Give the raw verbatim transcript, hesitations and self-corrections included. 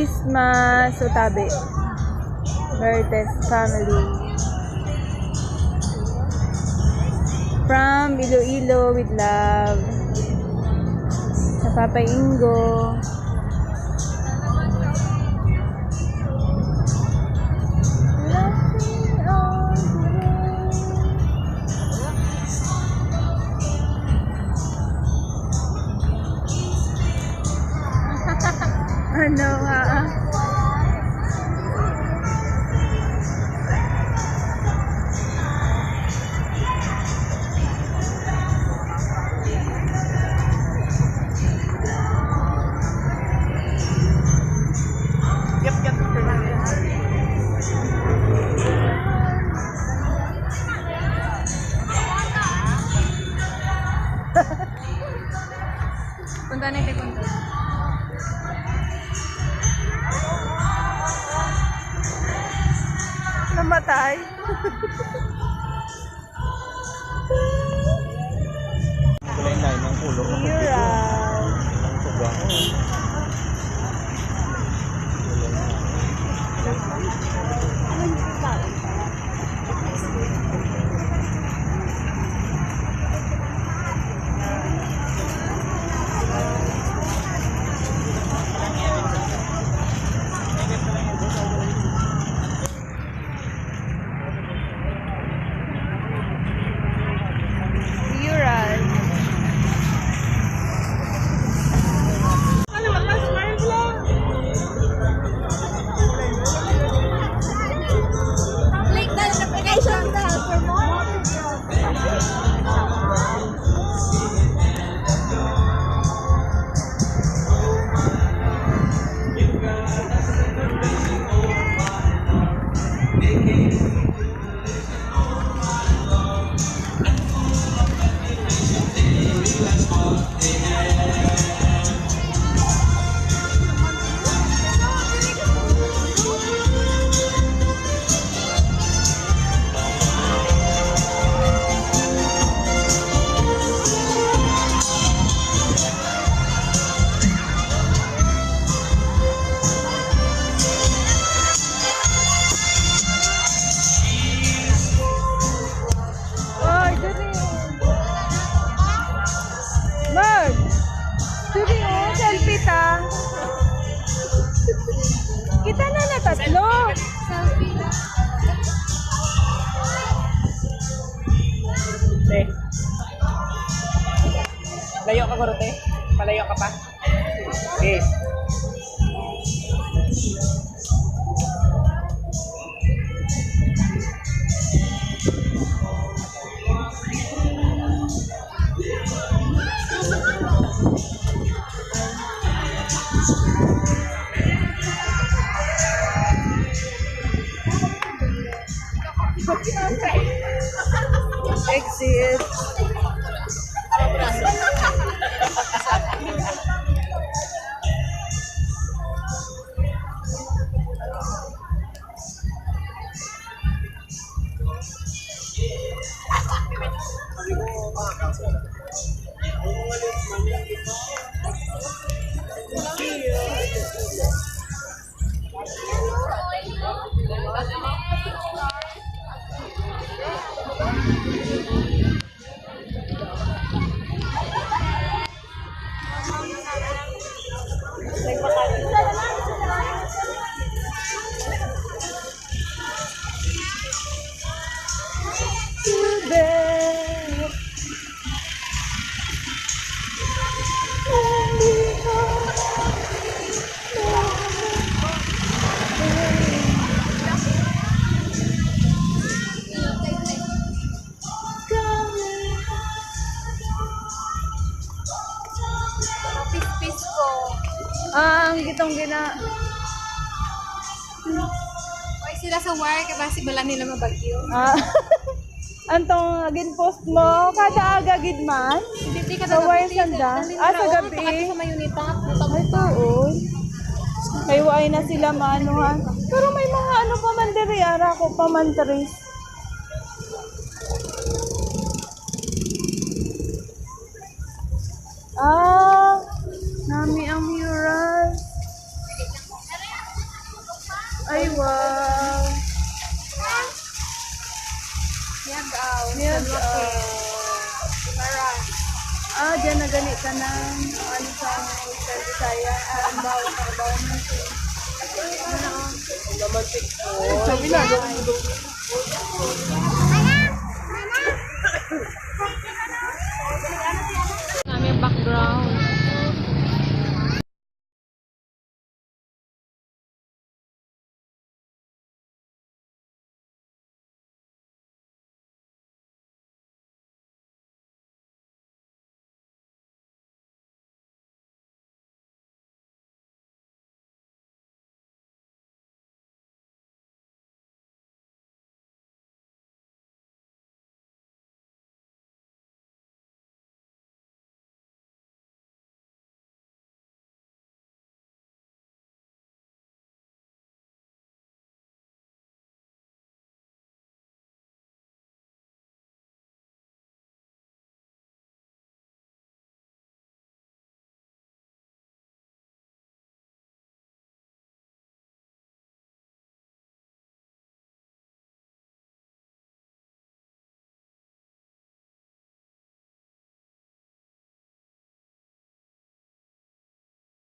Christmas, Utabe. Vertes family. From Iloilo with love. Sa Papa Ingo. Ano nga? Yep, yep. Punta na yung punta. Namatay. Kulay na ng ulo. Ang tuga. Ural. Click the notification bell for more. Oy, dali. Mag. Dali, oh, selfie ta. Kita na na tatlo. Te. Layo ka, guro, te. Palayo ka pa. Okay. Exit. Pispis ko. Ang gitong gina- Why sila sa wire? Kaya ba si bala nila mabagyo? Ah. Antong ginpost mo, kada aga gid man? Hindi ka Sa wire sanda? Ah, sa gabi. Sa Mayunita. Ay, tuon. Kay waay na sila maanuhan. Pero may mga ano pa man diri, ara ko pa man, Tris. Ah, nami ang mural. Ah, dyan na gani tanan. Ano sa Western Visayas? Ang bawang, ang bawang ng Romantic. Sabi na.